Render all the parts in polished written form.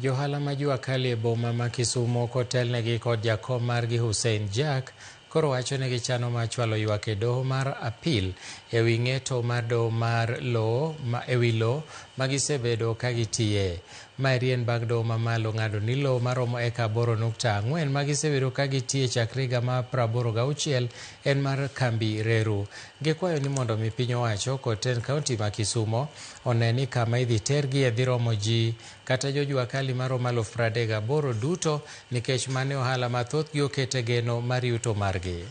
Johala ma jua kali e boma ma Kisumo kotelnegi kod jakom margi Hussein Jack koro wacho ni gichano mar chwalo ywak e doho mar apil ewi ng'eto mar doho mar lowo ewi lowo ma gisebedo ka gitiye. Maeri en bang' doho mamalo ng'ado ni lowo maromo eka 8.4 ma gisebedo ka gitiye chakre higa mar 86 en mar kambi Reru. Gikwayo ni mondo mi piny owacho kod tend kaunti ma Kisumo one ni kama idhi tergie dhi romo ji kata jojua kali maromo 38,000 duto nikech mane ohala ma thothgi okete geno mar yuto margi.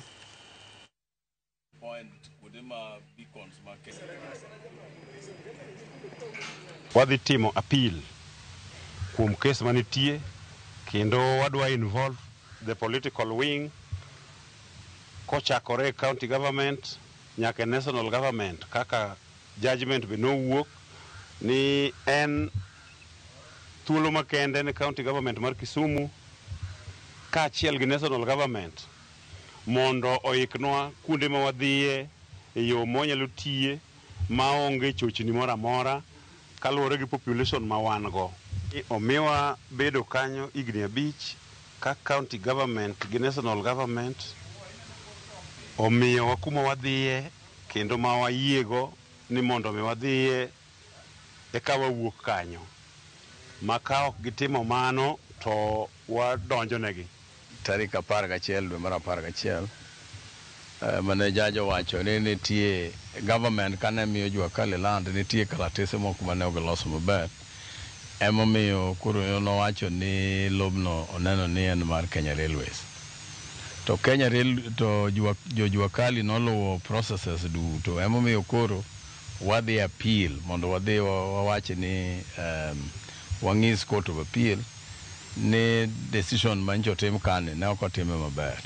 Wadhi timo appeal kuom kes manitie kendo wadwa involve the political wing kochakore e county government nyaka e national government kaka judgment be nowuok ni en thuolo makende ne county government mar Kisumu kaachiel gi national government mondo oiknwa kuonde ma wadhiye e yo mwanyalo tiye maonge chochni moro amora kaluwore gi population ma wan go. Omiwa bedo kanyo higni 5 ka county government gi national government omiyowa kuma wadhiye kendo ma wayiego ni mondo mi wadhiye eka wawuok kanyo. Ma ka ok gitimo mano to wadonjonegi. Tarik 11 dwe mar 11 mane judge owacho ni nitie government kane miyo jua kali land nitie kalatese moko mane ok giloso maber. Emomiyo koro nowacho ni lobno oneno ni en mar Kenya Railways. To Kenya Rail to jo jua kali noluwo processes duto. Emomiyo koro wadhi appeal mondo wadhi wawach ni wang'is Court of Appeal ni decision manyocha otim kani ne ok otime maber.